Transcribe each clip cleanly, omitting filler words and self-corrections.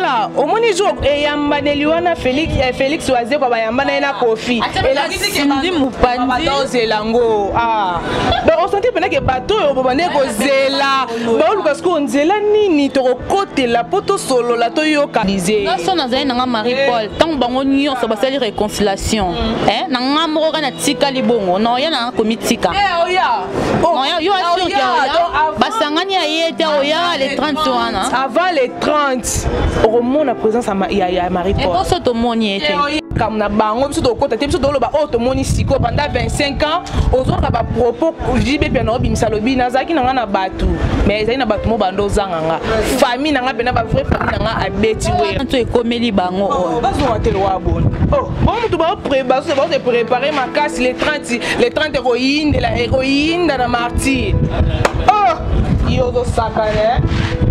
Voilà, omoni jour eyambaneli wana Félix, eh, Félix Wazekwa bayambana ye na Kofi. Elakisi ke Cindy Mupanzi. Bazozela yango. Ah. Donc on sentit pena ke bato oyo bobande kozela. Baoluka sikoyo nzela nini tokokotela mpo tosolola toyoka. Nga so nazali na nga Marie Paul ntango bango nyonso basali réconciliation eh, na nga moko kaka natikali bongo na oya na nga komitika. Eh, oya. Oh, Oya, yo ah, assure oya. ke oya. Donc, avant- Basangani ya ye te oya le 30 wana. Avant les 30 okomona présence ya Marie Paul. Eboso tomoni ye te. Makambo na bango biso tokota te, biso toloba oyo tomoni sikoyo pendant 25 ans ozoka bapropos JB mpe na obimisa lobi nazalaki na nga na bato, mais ezali na bato mo bando ozanga nga famille na nga mpena bavrai famille na nga abeti we To ekomeli bango oyo. Bazonga te lowa boni. Oh, bango motu bazose préparé makasi le 30, le 30 ekoyindela, ekoyinda na martyr. Oh, yo ozosakana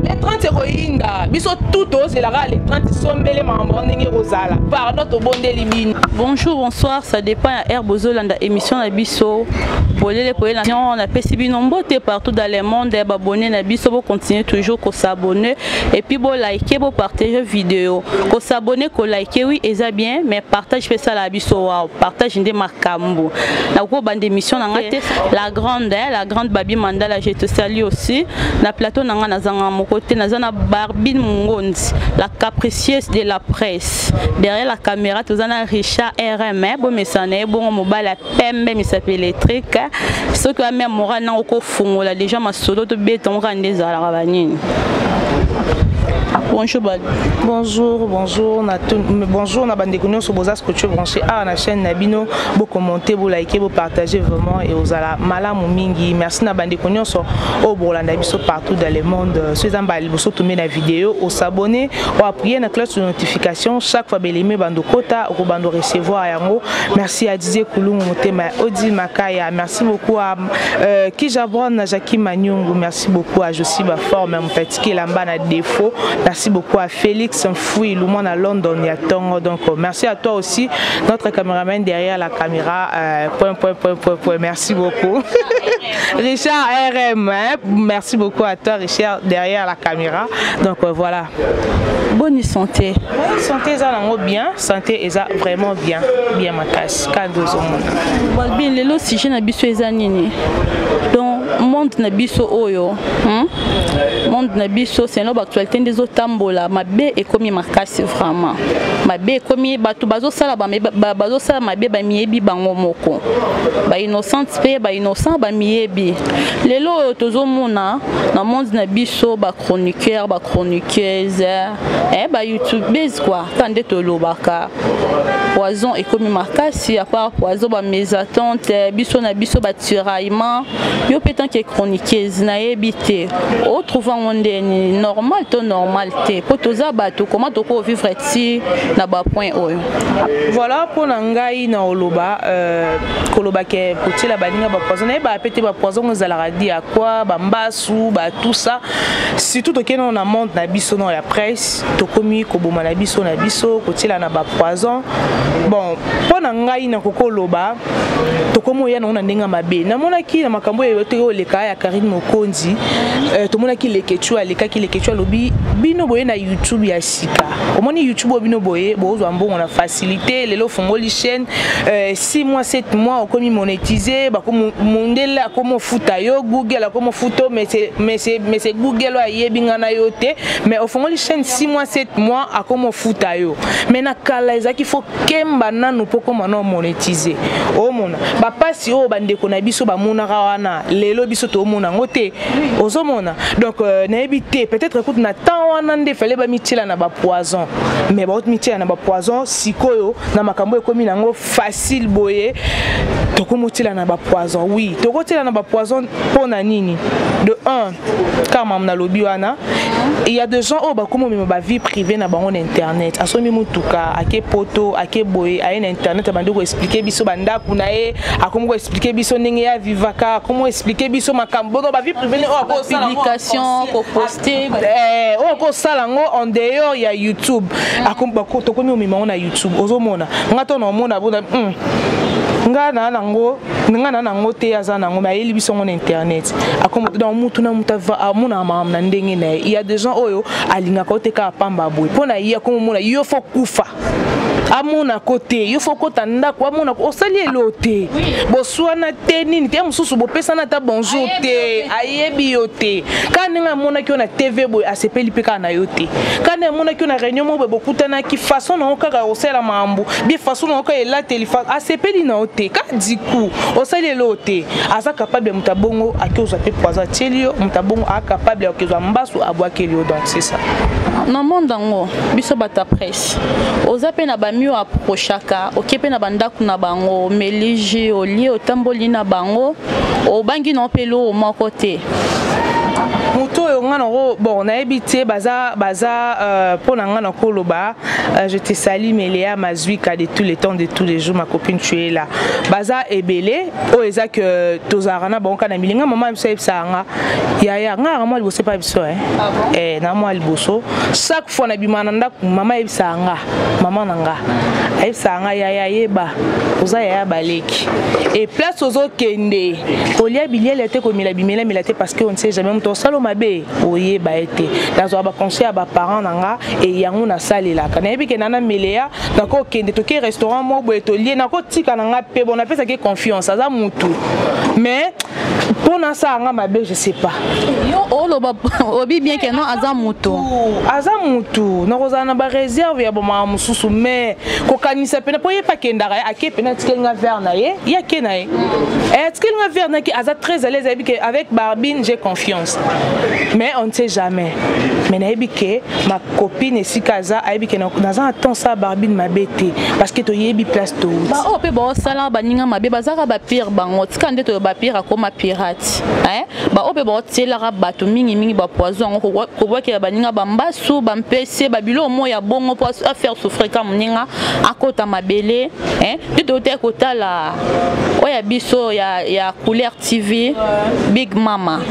le 30 ekoyinda, biso tout tozelaka le 30 sombele makambo ndenge ekozala. Pardon, tobondeli bino. Bonjour, bonsoir, ça dépend ya heure bozolanda émission na biso polele polele. Napesi bino mbote partout dans le monde, babonné na biso, bocontinue toujours kosabonner et puis bolike, bopartage vidéo. Kosabonner, kolike, oui, eza bien, mais partage mpe esala biso wow. Partage nde makambo. Nakobanda émission na nga te. La grande, eh, la grande Babi Mandala, je te salue aussi. Na plateau na nga nazanga moko te, naza na Barbine Mungondi, la capricieuse de la presse. Derrière la caméra toza na Richard RM, eh, bomesana ye bongo, mobali ya pembe, misapi électrique. Soki wamia moral nango kofungola déjà masolo, tobeta ngo kaka nde ezalaka banini. Bonjour Babi. Bonjour, bonjour na tout, bonjour na bandeko nyonso boza scotché branché awa na chaîne na bino. Bocommenter, bolike, bopartager vraiment et ozala malamu mingi. Merci na bandeko nyonso oyo bolanda biso partout dans le monde. So eza mbala liboso tombe na vidéo, osabonner, oappuyer na cloche de notification, chaque fois belemi bando kota okobando recevoir yango. Merci à Didier Kulungu Motema ya Odile Makaya, merci beaucoup à Kijabron Jackie Manyungu, merci beaucoup à Josie Baforme Mopatiki Lamba na défaut, merci beaucoup à Félix Mfouilou na London ya Tongo. Donc merci à toi aussi, notre caméraman derrière la caméra, point point point point point, merci beaucoup Richard RM, hein? Merci beaucoup à toi Richard derrière la caméra. Donc voilà. Bonne santé. Bonne santé eza nango bien, santé eza vraiment bien, bien makasi kando ozomona. Balbine, lelo sujet na biso eza nini? Donc monde na biso oyo, Monde na biso selon baactualité nde ezotambola, mabe ekomi makasi vraiment. Mabe ekomi, bato bazosala bazosala mabe bamiyebi bango moko, bainnocente mpe bainnocent bamiyebi. Lelo oyo tozomona na monde na biso bachroniqueur, bachroniqueuse, eh, bayoutubese quoi, ka nde tolobaka poison ekomi makasi. À part poison, bamésentente biso na biso, batiraillement. Yo mpe tant que chroniqueuse, nayebi te otrouve yango ndeni, normal to normal te, mpo toza bato, comment tokovivre ti na bapoint oyo? Voilà, mpo na ngai na oloba, koloba ke kotiela baninga bapoison, nayebaka pe te bapoison ngo ezalaka di ya quoi, bambasu ba tout ça. Surtout tokende na monde na biso no ya presse, tokomi koboma na biso na biso, kotiela na bapoison. Bon, mpo na ngai nakoki koloba tokomi oya nango na ndenge ya mabe. Namonaki na makambo oyo te oleka ya Karine Mokonzi, tomonaki Lekechu alekaki, Lekechu alobi bino boye na YouTube ya sika, omoni YouTube oyo bino boye bozwa mbongo na facilité. Lelo ofungoli chaîne, 6 mois, 7 mois okomi monétisé, mondele akomi ofuta yo, Google akomi ofuta yo. Mais c'est Google oyo ayebi nga na yo te, mais ofungoli chaîne 6 mois, 7 mois akomi ofuta yo. Mais na kala ezalaki faut kemba nanu mpo koma na monétiser. Omona bapasi oyo bandeko na biso bamonaka wana, lelo biso toomona yango te, ozomona. Donc nayebi te, peut-être kutu na temps wana nde fale bamitiela na bapoison, mais baomitiela na bapoison sikoyo na makambo ekomi nango facile boye, tokomotiela na bapoison. Oui, tokotiela na bapoison mpo na nini? De un, kaka mamu nalobi wana, il y a des gens oyo bakoma omema bavie privée na bango na internet. Asombi motuka, ake poto, ake boye, aye na internet, abandi koexpliquer biso bandako na ye, akomi koexpliquer biso ndenge ye avivaka, akomi koexpliquer biso makambo bono bavie privée oyo akosala. Publication, koposte. Oyo akosala yango en dehors ya YouTube, tokomi omema yango na YouTube. Ozomona nga to na omona bona nga na nango. Nga na nango te, aza nango, mais ayeli biso ngo na internet. Akoma donc mutu na mutu amonaka makambo na ndenge na ye. Il y a des gens oyo alingaka yo te kaka pamba boye. Mpo na ye akomomona yo fo kufa, amonako te, yo fo kota ndako, amonako osali elo te, boswana te, nini te, mosusu bopesana ata bonjour te, ayebi yo te. Kaka ndenge amonaki yo na TV boye, asepeli mpe kaka na yo te. Kaka ndenge amonaki yo na réunion moko boye, bokutanaki, façon na yo kaka kosala makambo bien, façon na yo kaka elateli, asepeli na yo te. Kaka du coup osali elo te, aza capable. Moto abongo ake ozwa mpe poison atieli yo, moto abongo aza capable ya kozwa mbasu abwakeli yo. Donc c'est ça. Na monde yango, biso bato ya presse, oza mpe na bami oyo approchaka, oke mpe na bandako na bango, omeli jus, olie, otamboli na bango, obangi na mpe eloko moko te. Moto oyo nga nako, bon, nayebi te, baza mpo na nga nakoloba. Je te salue, Meléa Mazwika, de tous les temps, de tous les jours, ma copine, tu es là. Baza ebele oyo eza ke tozalaka na bango kaka na milinga. Mama biso ayebisaka nga, yaya nga aka mwa liboso epa biso, eh, na mwa liboso, chaque fois nabima na ndako, mama ayebisaka nga, mama na nga ayebisaka nga: yaya, yeba oza yaya baleki e place ozokende, kolia biliele te, komela bimelamela te, parce que on ne sait jamais, moto osala mabe, oyeba ye te. Nazwaka baconseil ya baparent na nga e yango nasalelaka. Nayebi ke nana Meleya, nakokende, toke restaurant moko boye, tolie, nakotika na nga mpe bon, napesaki confiance, aza mutu, mais mpo nasala nga mabe, je sais pas. Yo oloba obi bien ke non, aza moto. Aza mutu, nakozala na baréserve ya bamaka mosusu, mais kokanisa pena mpo ye mpe akendaka, ake pena, atikeli nga verre na ye, ye ake na ye, atikeli nga verre na ye, aza très à l'aise, ayebi ke avec Barbine j'ai confiance, mais on ne sait jamais. Mais nayebi ke ma copine esika aza, ayebi ke naza na temps sa Barbine mabe te, parce que toyebi place touti. Baoyo mpe baosala baninga mabe, bazaka bapire bango, tika nde toyo bapire akoma pirate. Baoyo mpe baotielaka bato mingimingi bapoison yango, kobwakela baninga bambasu, bampese, babiloko moko ya bongo mpo afaire souffrir ka moninga, akota mabele. Nde toyotaki kotala oyo ya biso ya Couleur TV, Big Mama,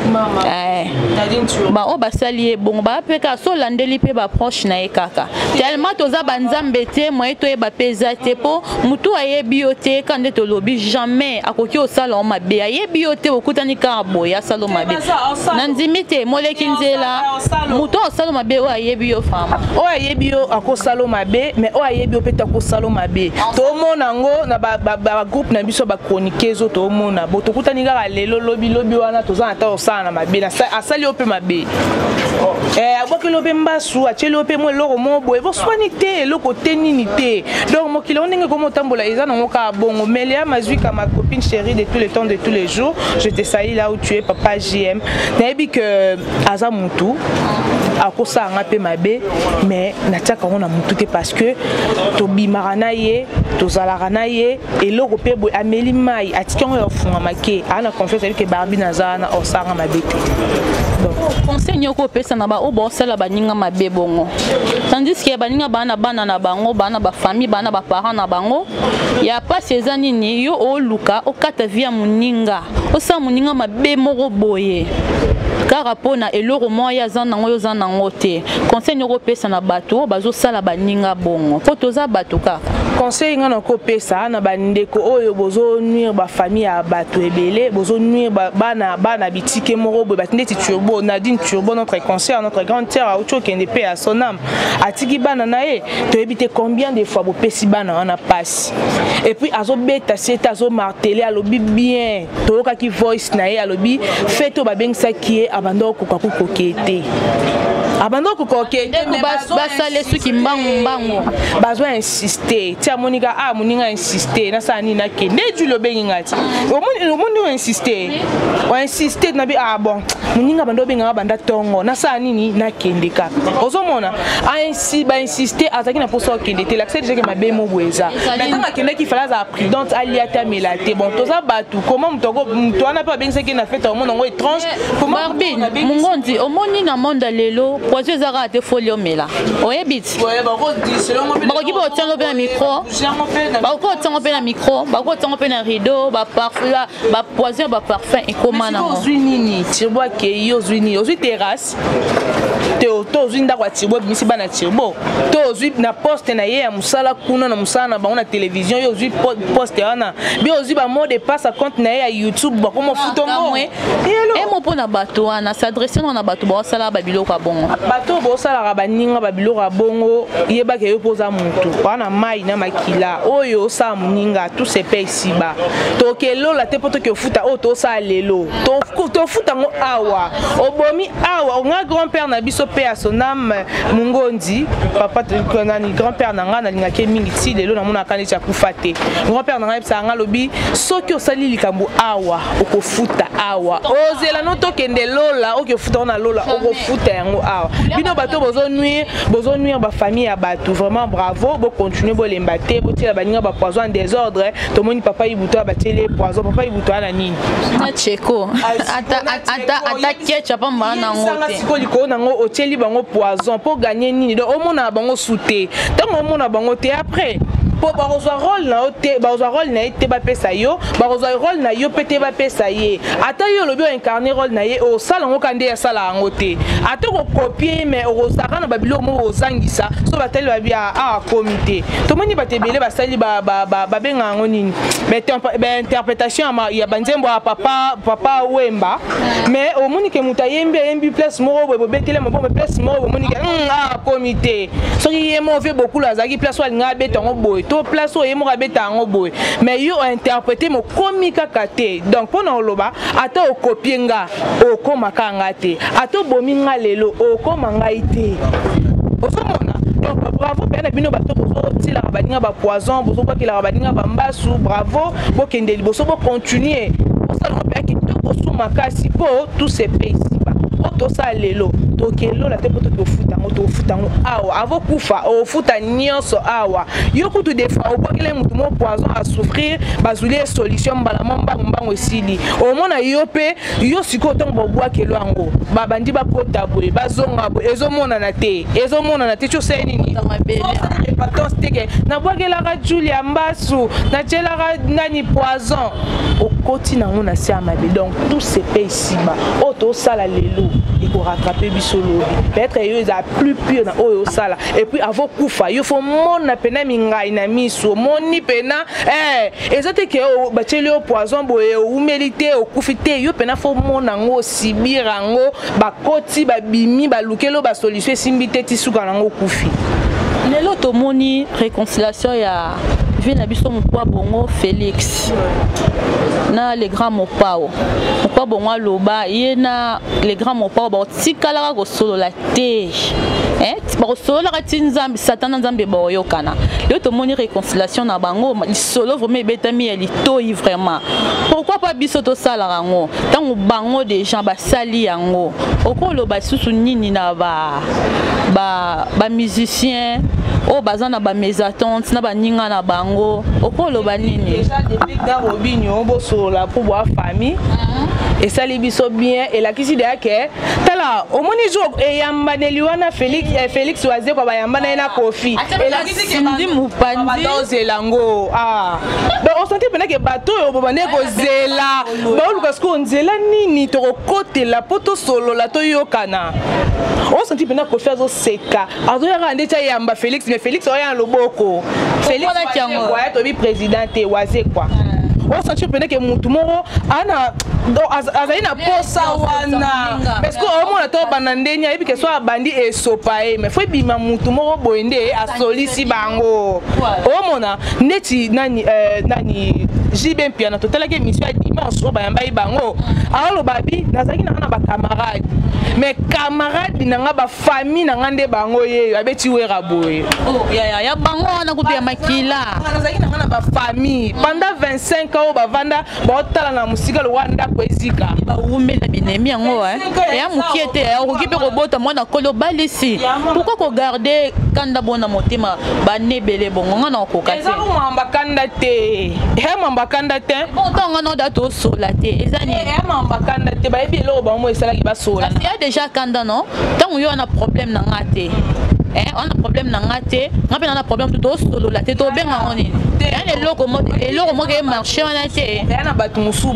baoyo basali ye bongo, baya mpe kaka so olandeli mpe baproche na ye kaka. Tellement toza banzambe te, moye toyeba mpe eza te, mpo motu ayebi yo te. Ka nde tolobi, jamais akoki osala o mabe, ayebi yo te, okutani kaka boye, asala o mabe, nandimi te. Moleki nzela, motu osala mabe oyo ayebi yo fama. Oyo ayebi yo akosala o mabe, mais oyo ayebi yo mpe te akosala o mabe. Tomona yango na bagroupe na biso, bachroniqueuse oyo tomona bo tokutani kaka lelo, lobi lobi wana toza na ta kosala na mabe, asali yo mpe mabe, abwakeli yo mpe mbasu, atieli yo mpe mwa eloko moko boye, boswani te, eloko te, nini te. Donc mokili yango ndenge ekoma otambola, eza nango kaka bongo. Melia Mazwika, ma copine chérie de tous les temps, de tous les jours, je te salue là où tu es. Papa JM, nayebi ke aza mutu, akosala nga mpe mabe, mais natiaka yango na mutu te, parce que tobimaka na ye, tozalaka na ye, eloko mpe boye, ameli mai, atiki yango ya ofungama ke aa na confiance, ayebi ke Barbine aza wana, osalanga mabe te. Conseil nyoko opesa na baoyo baosala baninga mabe bongo, tandis ke baninga baa na bana na bango, baa na bafamille, baa na baparent na bango, ya mpasi eza nini? Yo oluka okata vie ya moninga, osala moninga mabe moko boye kaka mpo na eloko moko ye aza nango, yo oza nango te. Conseil nyoko opesa na bato oyo bazosala baninga bongo, mpo toza bato kaka? Conseil nga nakopesa na bandeko oyo bozonuire bafamille ya bato ebele, bozonuire bana, bana bitike moko boye, bato ndeti Turbo, Nadine Turbo, notre concert, notre grande sœur, auti okende mpe ya son âme, atiki bana na ye, toyebi te combien de fois bopesi bana wana pasi. Et puis azobeta se te, azomarteler, alobi bien, toyokaki voice na ye, alobi fete oyo babengisaki ye, abanda kokoka kokoke te, abanda kokoka te. Basala suki mbangu mbangu. Bazo insiste ti amonika, a moninga insiste, nasala nini? Nakende juli, obengi nga ti omoni oinsiste, oinsiste, nabi ah bon, moninga banda obenganga banda ntongo, nasala nini? Nakende kaka. Ozomona bainsiste, azalaki na mposa okende te, lakisa déjà ke mabe mo boye eza. Mais ntango akendaki, fala azala prudente, alia te, amela te. Bon, toza bato, comment moto wana mpe abengisaki na fete, omona yango étrange. Barbine Mongondi, omoni na monde lelo. Poison eza kaka te, foli omela, oyebi ti bakoki mpe kotiango mpe na micro, bakoki kotiango mpe na micro, bakoki kotiango mpe na rideau. Bapoison ya baparfum ekóma nango. Ozwi nini? Turbo akei, ozwi nini? Ozwi terrasse te, to ozwi ndako ya Turbo, ebimisi bana Turbo, to ozwi na poste na ye ya mosala kuna na mosala na bango na télévision, yo ozwi poste wana bi, ozwi bamot de passe compte na ye ya YouTube, bakoma ofuta mbongo emo mpo na bato wana. S'adresse na bato baosalaka babiloko ya bongo. Bato oyo bosalaka baninga babiloko ya bongo, yebaka yo mpo oza motu wana mai na makila oyo osala moninga, tout se paye ici-bas. Tokelola te mpo toke ofuta oyo tosala lelo, tofuta yango awa. Obomi awa nga grand père na biso mpe ya sonam Mungondi, papa nani, grand père na nga, nalingaki mingi. Ti lelo namonaka neti akufa te. Grand père na nga yebisaka nga, alobi: soki osali likambo awa, okofuta awa. Ozela no tokende lola, oki ofuta ngo na lola, okofuta yango awa. Bino bato bozonuire, bozonuire bafamille ya bato, vraiment bravo, bocontinue, bolemba te, botiela baninga bapoison en désordre. Tomoni papa Ibutu oyo batieli ye poison. Papa Ibutu wana nini? Na cheko ata ketchup pamba nango te. Sikoyo likolo nango otieli bango poison mpo gagner nini? Donc omona bango su te. Ntango omona bango te, après mpo bakozwa rôle na yo te, bakozwa rôle na ye te, bapesa yo, bakozwa rôle na yo mpe te, bapesa ye. Ata yo olobi oincarne rôle na ye, osala yango ka nde asala yango te. Ata okokopie ye, mais okozalaka na babiloko moko ozangisa. So batali babi awa akomi te. Tomoni bato ebele basali, babenga yango nini, bainterprétation ya banzembo ya papa Wemba, mais omoni ke moto ayembi, ayembi place moko boye, bobetele maboko place moko, bomoni ke akomi te. Soki ye moko ve bokulu azalaki place oyo alinga abeta yango boye, to place oyo ye moko abeta yango boye, mais yo ointerpréter, mokomi kaka te. Donc mpo na oloba, ata okopie nga, okomaka nga te. Ata obomi nga lelo, okoma ngai te. Ozomona? Donc bravo mpe na bino bato bozotilaka baninga bapoison, bozobwakelaka baninga bambasu, bravo, bokende liboso, bocontinue, bosalaka mpe ya kitoko su makasi, mpo tout se paye ici-bas. Oyo tosala lelo, tokelola te mpo tokofuta yango, tokofuta yango awa. Avokufa, ofuta nyonso awa. Yo kutu des fois obwakeli motu mo poison, asouffrir, bazwili ye solution mbala mo mbangu mbangu, esili. Omona yo mpe yo sikoyo, ntango babwakelo yango, babandi bakota boye, bazonga boye, ezomonana te, ezomonana te. Ti osali nini? Repentance teke nabwakelaka Julia mbasu, natielaka nani poison, okoti nango na se ya mabe. Donc tout se paye ici-bas. Oyo tosala lelo ekorattrape biso lobi. Peut-être yo eza plus pire na oyo osala. Et puis avant kufa, yo faut mona pena mingai na miso, omoni pena eza te ke batieli yo poison boye, oumeli te, okufi te. Yo pena faut mona yango, osibir yango, bakoti, babimi, balukeli oyo basolution, esimbi te, ti suka nango okufi. Lelo tomoni réconciliation ya vie na biso Mokwa Bongo Félix na le grand Mopao. Mokwa Bongo aloba ye na le grand Mopao bakotikalaka kosolola te, bakosololaka ti Nzambe, Satan na Nzambe baoyokana. Lelo tomoni réconciliation na bango, lisolo vraiment ebetami ya litoi. Vraiment, pourquoi pas biso tosalaka yango ntango bango déjà basali yango? Okoloba lisusu nini na bamusicien oyo baza na bamésentente na baninga na bango? Okoloba nini? Déjà depuis na Robinio bosolola mpo bwa famille esali biso bien, elakisi deya ke tala, omoni jour eyambaneli wana Félix, Félix Wazekwa bayambana ye na Kofi, elakisi mopanzi. Ozela yango. Donc osenti mpena ke bato oyo bobande kozela, baoluka sikoyo nzela nini tokokotela mpo tosolola, toyokana. Osenti mpena Kofi azoseka, azoyaka ndeti ayamba Félix, mais Félix oya na loboko. Félix toyebi président te, Wazekwa. Osentir pene ke mutu moko ana azali na posa wana, parce que omona to banda ndeni ayebi ke so abandi esopa ye, mais faut ebima mutu moko boye nde asolisi bango. Omona neti nani, nani, JB Mpiana, totalaki émission ya dimanche oyo bayambai bango, aoloba bi nazalaki nanga na bacamarade, mais camarade na nga, bafamille na nga nde bango ye abeti Wera boye. Ya bango wana kutu ya makila. Nazalaki na nga na bafamille pendant 25 ans oyo bavanda, baotala na mosika lokwa ndako ezika. Bawumela binemi yango ya mokie te, okoki mpe kobota mwana kolo balisi. Pourquoi kogarde kanda bona motema banebele bongo? Nga na okoka te. Eza komwamba kanda te, eya mwamba. bakanda te. Bon, ntango nga da tosola te, eza nini? Eya makambo bakanda te, bayebi eloko bango esalaki basola. Kasi ya déjà kanda, non? Ntango yo wana problème na nga te, wana problème na nga te, nga mpe na na problème te, tosolola te, tobenga yango nini? Ya na eloko moko emarché wana te. Eya na bato mosusu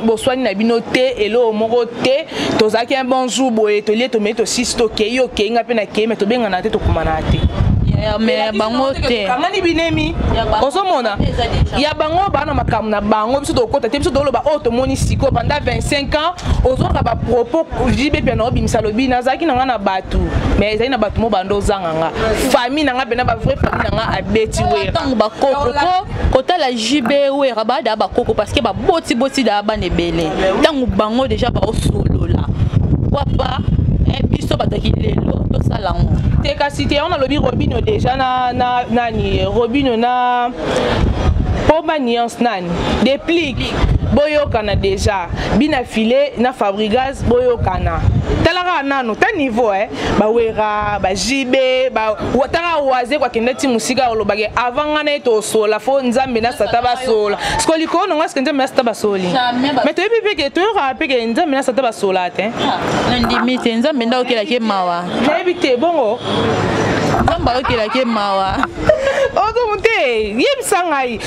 boswani na bino te, eloko moko te. Tozalaki un bon jour boye, tolie, tomei, tosisi, tokei, okei, nga mpe nakei, me tobengana te, tokomana te. Me bango te. Kangani binemi, ozomona ya bango baa na makambo na bango. Biso tokota te, biso toloba oyo tomoni sikoyo. Pendant 25 ans ozoka bapropos JB mpe na obimisa, lobi nazalaki na nga na bato, mais ezali na bato mo bando ozanga nga famille na nga mpena, bavrai famille na nga abeti Wera. Ntango bakoko po kotala JB, Wera bada bakoko, parce que babotiboti daa bana ebele. Ntango bango déjà baosolola, papa, biso bataki lelo tosala yango. Te, kasi te, yango nalobi Robino déjà na nani, Robino na pomba nuance nani, Déplique, boyokana déjà bina file na Fabrigaz, boyokana. Tala kaka nano ta niveau bawera bajibe tala waze kwakende ti mosika, olobaki avant nga na ye tosola, fo Nzambe na Sata basola. Siko likolo nango eske Nzambe na Sata basoli? Mais toyebi mpe ke toyokaka mpe ke Nzambe na Sata basola te. Nandimi te, Nzambe nde aokelaki mawa. Nayebi te bongo. Nzambe aokelaki mawa. Ozomu te, yebisa ngai,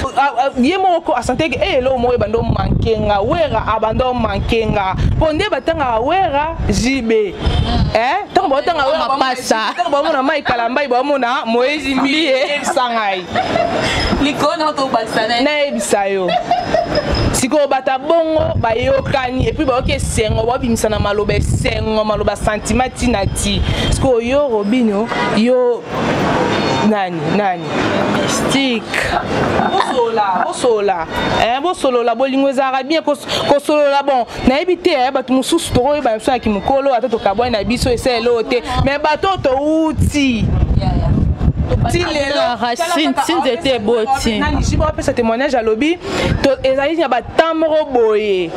ye moko asanteke e eloko moko ebanda omanke nga, Wera abanda omanke nga, mpo nde batangaka Wera JB, ntango baotanga Wera, ntango baomona Mai Kalambai, baomona Moïse Mbiye. Yebisa ngai, nayebisa yo sikoyo, bato bongo bayokani, et puis bayoki esengo, baobimisa na maloba esengo, maloba sentiment ntina ti sikoyo. Yo Robino, yo nani nani? Mystique. Bosolola, bosolola, bosolola. Bolingo ezalaka bien kosolola. Bon, nayebi te, bato mosusu tokoyeba biso na kimokolo, ata tokabwani na biso, esa eloko te, mais bato oyo touti ti lelo, racine ti nzete eboti. Nani apesa témoignage, alobi ezali na batemps moko boye,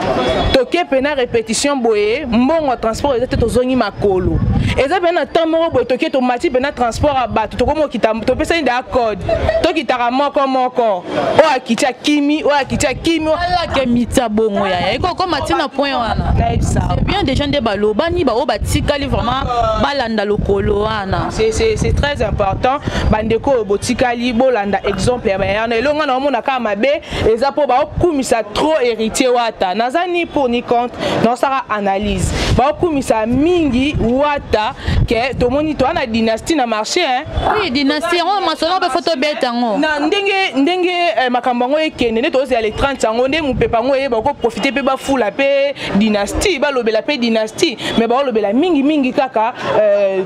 toke mpena répétition boye, mbongo ya transport eza te, tozongi makolo. Eza mpena na temps moko boye, toke, tomati mpena transport ya bato, tokomokita, topesani da code, tokitaka moko moko, oyo akiti akimi, oyo akiti akimi. Alake mita bongo yaya, ekokoma ntina point wana. Nayebisa. C'est bien déjà nde balobani, baoyo batikali vraiment balanda lokolo wana. C'est très important. Bandeko oyo botikali, bolanda exemple ya bayana. Elonga na omona kaka mabe eza mpo baokumisa trop Héritier Wata. Naza ni pour ni contre, naosaka analyse. Baokumisa mingi Wata ke tomoni toa na dynastie na marché, hein? Oui, dynastie yango, masolo mpe fo tobeta yango. Na ndenge makambo yango ekende, nde tozela le 30 yango, nde mopepa yango eyeba koprofite mpe bafula mpe dynastie, balobela mpe dynastie, mais baolobela mingimingi kaka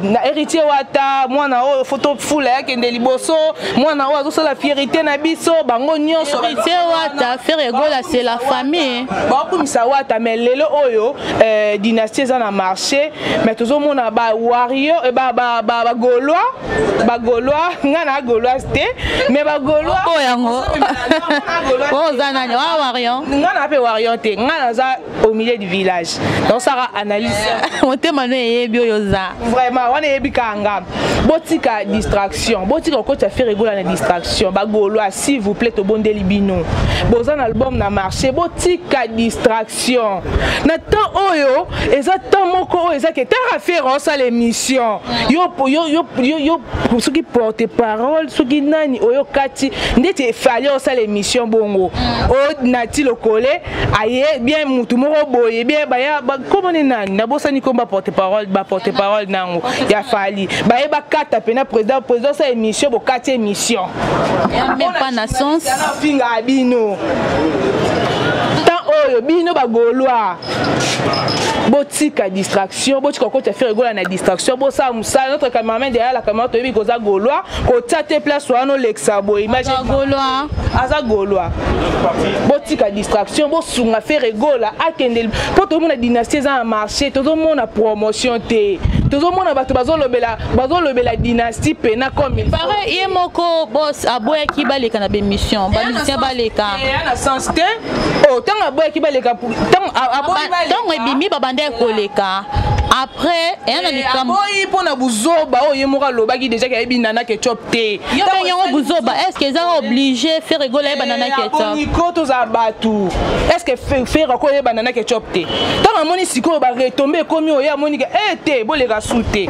na Héritier Wata, mwana oyo fo tofula, yakende liboso, mwana oyo azosala fierté na biso, bango nyonso. Héritier Wata, Ferre Gola, c'est la famille. Baokumisa Wata, mais lelo oyo dynastie eza na marché, mais tozomona bawario, bagaulois, bagaulois. Nga na gauloise te, mais bagaulois. Oyo yango oza nani wa warrior? Nga na mpe warrior te, nga naza au milieu du village, tosaka analyse. Motema no eyebi oyo oza. Vraiment, wana eyebi kaka nga. Botika distraction, botika kokotisa Ferre Gola na distraction. Bagaulois, s'il vous plaît, tobondeli bino, boza na album na marché, botika distraction na temps oyo. Eza temps moko oyo eza ke tara Ferre osala émission, yo, yo, yo, yo, yo soki porte parole, soki nani oyo kati ndeti efali osala émission bongo, oyo nati lokole aye bien, mutu moko boye bien, baya komoni nani, nabosani komba porte parole, baporte parole nango ya Fali, baye bakata mpena président. Président osala émission, bokati émission. Même pas na sens. Finga bino temps oyo, bino bagaulois, botika distraction, botika kokota Ferre Gola na distraction, bosala mosala. Notre cameraman derrière la caméra, toyebi koza gaulois, kotia te place wana, olekisa boye image. Gaulois. Aza gaulois. Botika distraction, bosunga Ferre Gola akende, mpo tozomona dynastie eza na marché, tozomona promotion te, tozomona bato bazolobela dynastie pena comme il faut. Pareil, ye moko boss aboyaki baleka na bémission, bamusicien baleka. Eya na sens te. O ntango aboyaki. Aboyaki baleka ntango Ntango ebimi, babandaki koleka. Après eya na likambo. Aboyi mpo na buzoba oyo ye moko alobaki déjà ke ayebi Nana Ketchup te. Yo bengi yango buzoba? Est ce que eza obligé Ferre Gola ayeba Nana Ketchup? Aboniko, tozala bato. Est ce que Ferre akoyeba Nana Ketchup te? Ntango amoni sikoyo baretombées ekomi oyo, amoni ke e te, boleka su te.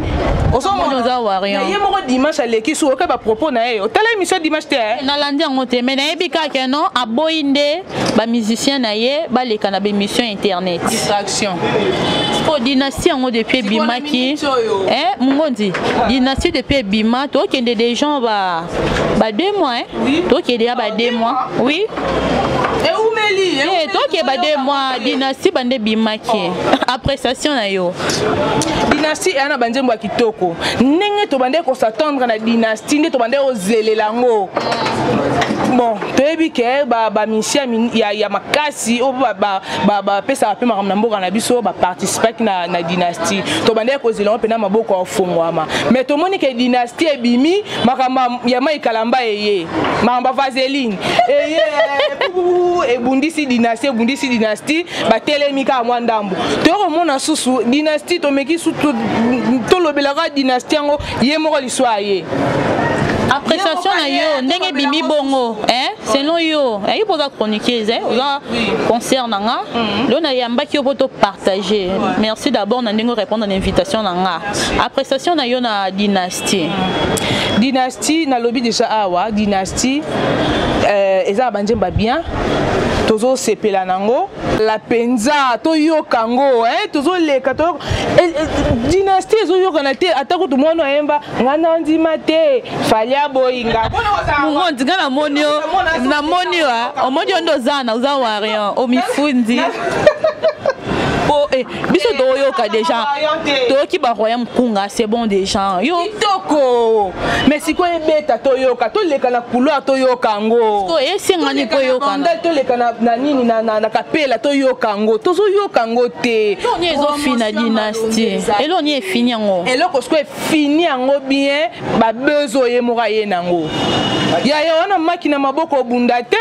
Oza warrior. Ye moko dimanche aleki su, oyoka bapropos na ye. Otala émission dimanche te? Nalandi yango te, mais nayebi kaka non, aboyi nde bamusicien na ye baleka na baémission internet. Distraction. Po Dynastie yango depuis ebimaki, mongondi Dynastie depuis ebima, tokende des gens ba 2 mois, tokende ya ba 2 mois, oui. Eumeli. Toke ba 2 mois Dynastie bande ebimaki. Appréciation na yo? Dynastie eya na banzembo ya kitoko. Ndenge tobandeki kos'attendre na Dynastie, nde tobandeki kozelela yango. Bon, toyebi ke bamusicien ya makasi oyo bapesaka mpe makambo na mboka na biso baparticipaki na Dynastie. Tobandeki kozela yango mpena maboko ya ofongwama, mais tomoni ke Dynastie ebimi, makambo ya mai kalamba eye, makambo ya vaseline eye, ebundisi Dynastie, ebundisi Dynastie. Batelemi kaka mwa ndambo. Toyokomona susu Dynastie, tomeki su tolobelaka Dynastie yango, ye moko liso aye. Appréciation na yo, ndenge ebimi bongo, selon yo? Ayi mpo oza chroniqueuse, oza concert na nga lelo, nayambaki yo mpo topartage. Merci d'abord na ndenge orépondre na invitation na nga. Appréciation na yo na Dynastie? Dynastie, nalobi déjà awa, Dynastie eza na banzembo ya bien, tozosepela nango la mpenza. Toyoka yango, tozoleka Dynastie ezoyokana te. Ata kutu mwana ayemba nga na ndima te, Fally aboyinga. Mongondi, nga namoni yo, namoni yo, omoni yo nde oza na oza warrior, omifundi po biso toyoka déjà, toyoki baroyaume kunga, c'est bon déjà yo. Kitoko, mais sikoyo ebeta, toyoka, toleka na couloir, toyoka yango. Esengani mpo oyokana. Toleka na nini, na kapela, toyoka yango. Tozoyoka yango te. Eloni ezofina Dynastie, eloni efini yango? Eloko sikoyo efini yango bien, babezo ye moko aye nango yaya wana, maki na maboko, obunda te.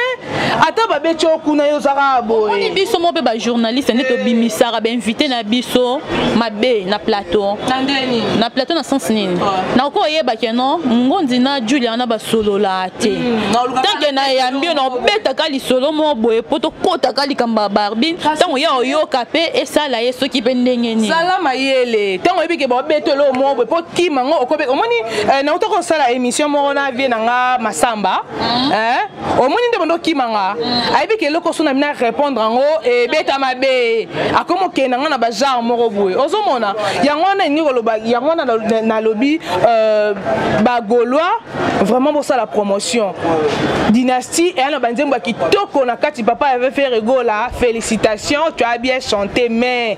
Ata babeti yo kuna, yo ozaka boye. Biso mo mpe bajournaliste nde tobimisaka bainvité na biso mabe na plateau. Na ndeni? Na plateau na sens nini? Nakoki oyebake non, Ngondi na Julia wana basolola te. Tant que nayambi yo, na obetaka lisolo moko boye mpo tokɔtaka likambo ya Barbine. Ntango ya oyoka mpe esala ye soki mpe ndenge nini. Sala mayele. Ntango oyebi ke baobeta eloko moko boye mpo kima ngo, okobe omoni nauta kosala émission moko na vie na nga Masamba, omoni nde bondo okima nga, ayebi ke eloko so na mina répondre yango ebeta mabe, akomi okende nga na bagenre moko boye. Ozomona yango wana, elingi koloba yango wana nalobi bagaulois vraiment bosala promotion Dynastie. Eya na banzembo ya kitoko na kati. Papa avait Ferre Gola, félicitations, tu as bien chanté, mais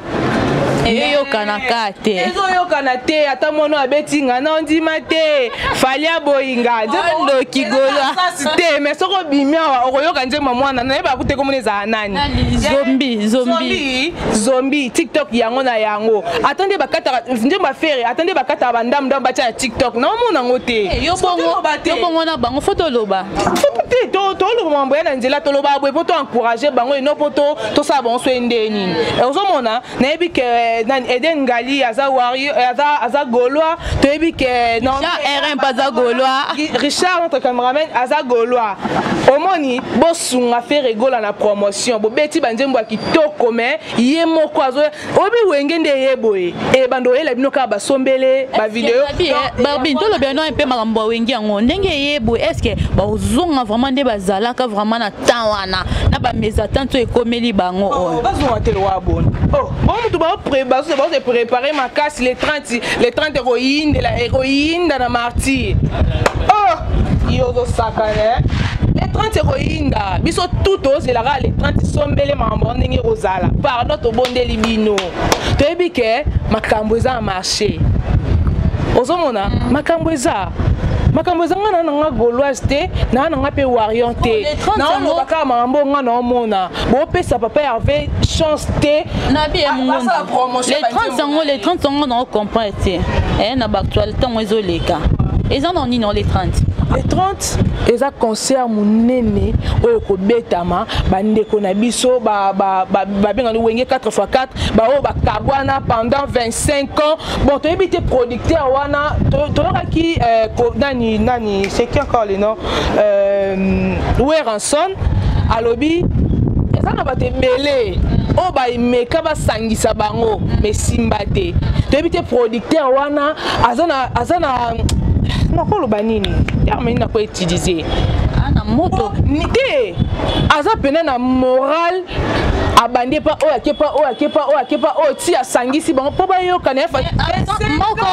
Eyokanaka te. Ezoyokana te. Ata mwana abeti nga na ondima te, Fally aboyinga. Ndoki gola. Te, mais soki obimi awa, okoyoka nzembo mwana nayeba kute komona ezala nani. Zombi, zombi. Zombi TikTok yango na yango. Ata nde bakataka nzembo ya Ferre, ata nde bakataka bandambu ndambu batya ya TikTok, naomona yango te. Yo bongo na bango, fo toloba. Te, toloba mambo ya na nzela, toloba boye mpo toencourage bango eno, mpo tosala bango so nde nini. Ozomona, nayebi ke Eden Ngali aza warrior, aza gaulois. Toyebi ke Jean RM aza gaulois. Richard, notre cameraman, aza gaulois. Omoni, bosunga Ferre Gola na promotion. Bobeti banzembo ya kitoko, mais ye moko azo oyebi Wenge nde ye boye ebanda oyela bino kaka basombele bavideo. Barbine, tolobi no mpe makambo ya Wenge yango ndenge ye boye. Est ce que bazonga vraiment nde bazalaka vraiment na temps wana na bamésentente oyo ekomeli bango oyo? Bazonga te, lowa boni bon motu bazose préparé makasi. Le 30, le 30 ekoyindela, ekoyinda na Martyr. Oh, yo ozosakana. Le 30 ekoyinda, biso tu tozelaka le 30. Sombele makambo ndenge ekozala. Pardon, tobondeli bino. Toyebi ke makambo eza na marché, ozomona makambo eza, makambo eza. Nga na nanga gauloise te, naa nanga mpe warrior te. Naoloba kaka makambo nga naomona. Bopesa papa Hervé chance te. Le 30 yango, le 30 yango, na ocomprendre te. Na baactualité yango ezoleka, eza na nini le 30? Le 30 eza concert monene oyo ekobetama. Bandeko na biso babengani Wenge 4x4, baoyo bakabwana pendant 25 ans. Bon, toyebi te producteur wana. Toyokaki nani nani, c'est qui encore le nom, Werrason alobi eza na bato ebele oyo baemeka basangisa bango, mais simba te. Toyebi te producteur wana aza na nakoloba nini, terme nini nakoutiliser? Na moto. Te, aza pene na moral, abandi epa oyo, akepa oyo, akepa oyo, akepa oyo, ti asangisi bango mpo bayokana. Moko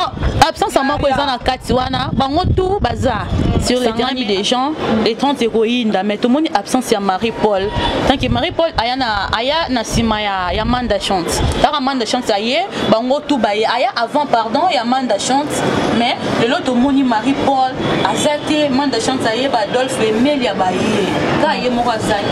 absence ya moko eza na kati wana. Bango tout baza sur le terrain des gens. Les 30 ekoyinda, mais tomoni absence ya Marie Paul. Tant que Marie Paul aya na nsima ya Manda Chante, kaka Manda Chante aye, bango tout baye. Aya avant, pardon, ya Manda Chante. Mais lelo tomoni Marie Paul aza te. Manda Chante aye, Badolphe Emelia baye, kaka ye moko azali.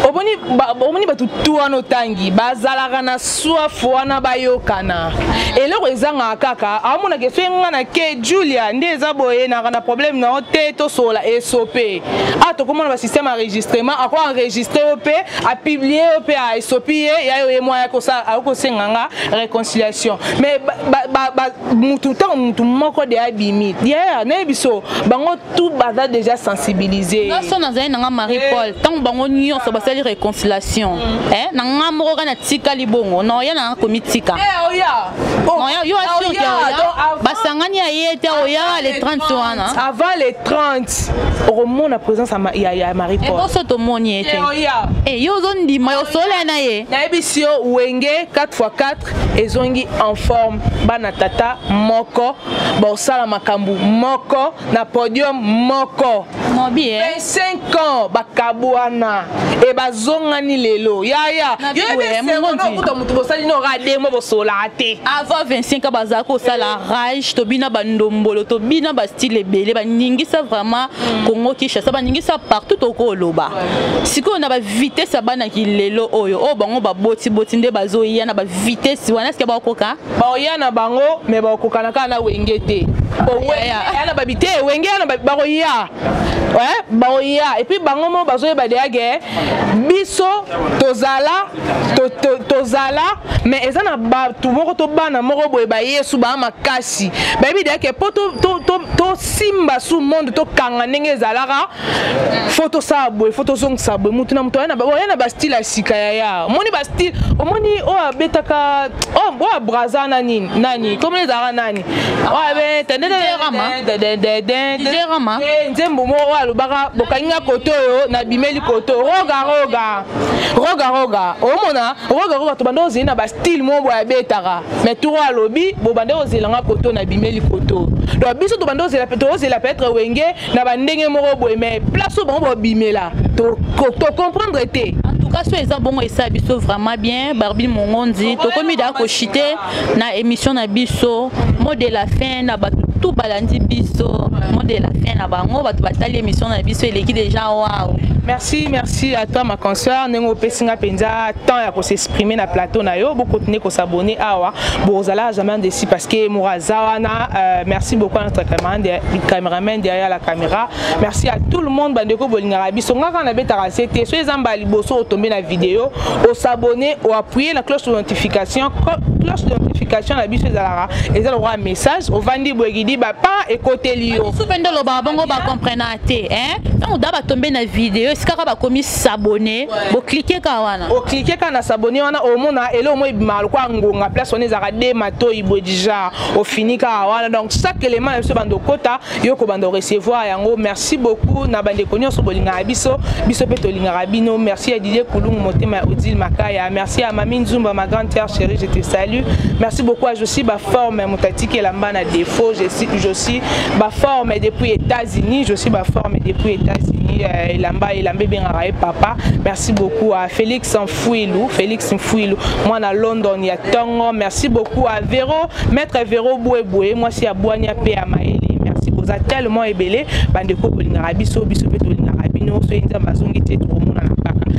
Omoni bato tu wana otangi bazalaka na soif wana bayokana. Eloko ezangaka kaka aomonaka so nga na ke Julia nde eza boye, naka na problème na yo te, tosola esope. A tokomona basystème enregistrement, ako enregistre yo mpe apublie yo mpe aesopi ye ya yo ye mwa akosenga nga réconciliation. Mais mutu, ntango mutu moko de abimi yaya, nayebi so bango tout baza déjà sensibilisé. Nga so nazali nanga Marie Paul, ntango bango nyonso basali réconciliation, na nga moko kaka natikali bongo, na oya nanga komitika. Yo assure ke oya, basangani ya ye te, oya le 30 wana. Avant le 30 okomona présence ya Marie Paul. Eboso tomoni ye te, yo ozondima osola na ye. Nayebisi yo, Wenge 4x4 ezongi en forme. Bana tata moko bosala makambo moko na podium moko. Mobi. 25 ans bakabwana e bazongani lelo, yaya. Yoyebi motu bosali noka demo bosolaka te. Avant 25 ans bazalaka kosala rage. Tobina bandombolo, tobina bastyle ebele, baningisa vraiment Congo Kinshasa, baningisa partout. Tokoloba sikoyo na bavitesse ya banaki lelo oyo, oyo bango babotiboti nde bazoya na bavitesse wana, eske bakoka? Baoya na bango, me bakokana kaka na Wenge te. Ya na babi te, Wenge ya na bakoya, baoya. Et puis bango mo bazoyeba deya ke biso tozala, mais eza na bato moko to bana moko boye bayesu baa makasi, bayebi deya ke mpo tosimba su monde, tokanga ndenge ezalaka, faut tosala boye, faut tozongisa boye. Mutu na mutu oya na bastyle ya sika. Yaya, omoni bastyle, omoni oyo abetaka oyo abraza na nini nani, komona ezalaka nani, nzembo moko oyo alobaka bokangi nga kote oyo nabimeli kote oyo, roga roga roga roga. Omona roga roga, tobanda ozeli na bastyle moko boye abetaka, mais tour oyo alobi bobanda ozelanga kote oyo nabimeli kote oyo. Donc biso tobanda ozela, tozela peut-être Wenge na bandenge moko boye, mais place oyo bango bobimela, tocomprendre te. En tout cas, so eza bongo, esala biso vraiment bien. Barbine Mongonzi, tokomi daa koshite na émission na biso. Mot de la fin na bato tout balandi biso, mot de la fin na bango bato batali émission na biso eleki déjà, wow. Merci, merci à toi, ma consoeur, ndenge opesi nga mpenza temps ya kos'exprimer na plateau na yo. Bokontinue kos'abonner awa, bozala jamais déçu parce que moraza wana. Merci beaucoup à notre caméraman derrière la caméra. Merci à tout le monde. Bandeko bolingaka biso, nga kaka nabetaka se te. So eza mbala liboso otombe na video, os'abonner, oappuyer na cloche de notification. Cloche de notification na biso ezalaka, eza lokola message ovandi boyekidi bapa ekoteli yo. Biso mpe nde olobaka bongo, bacomprena te. Ntango da batombe na video, esika kaka bakomi s'abonner, bocliquer kaka wana. Ocliquer kaka na s'abonner wana, omona eloko mo ebimaka lokola ngonga. Place wana ezalaka de matoi boye du genre, ofini kaka wana. Donc chaque élément na biso banda okota, yo kobanda recevoir yango. Merci beaucoup na bandeko nyonso bolingaka biso, biso mpe tolingaka bino. Merci ya Didier Kulungu, motema ya Odile Makaya. Merci à Mami Nzumba, ma grande terre chérie, je te salue. Merci beaucoup à Josi Baforme, moto atiki elamba na défaut. Josi Baforme depuis États-Unis, Josi Baforme depuis États-Unis, elamba elamba ebengaka ye papa. Merci beaucoup à Félix Mfuilu, Félix Mfuilu, mwana London ya ntongo. Merci beaucoup à Vero, maître Vero Boueboué, mwasi ya bwania mpe ya mayele. Merci, boza tellement ebele, bandeko bolingaka biso, biso mpe tolingaka bino. Soki Nzambe azongi te, tokomonana kaka.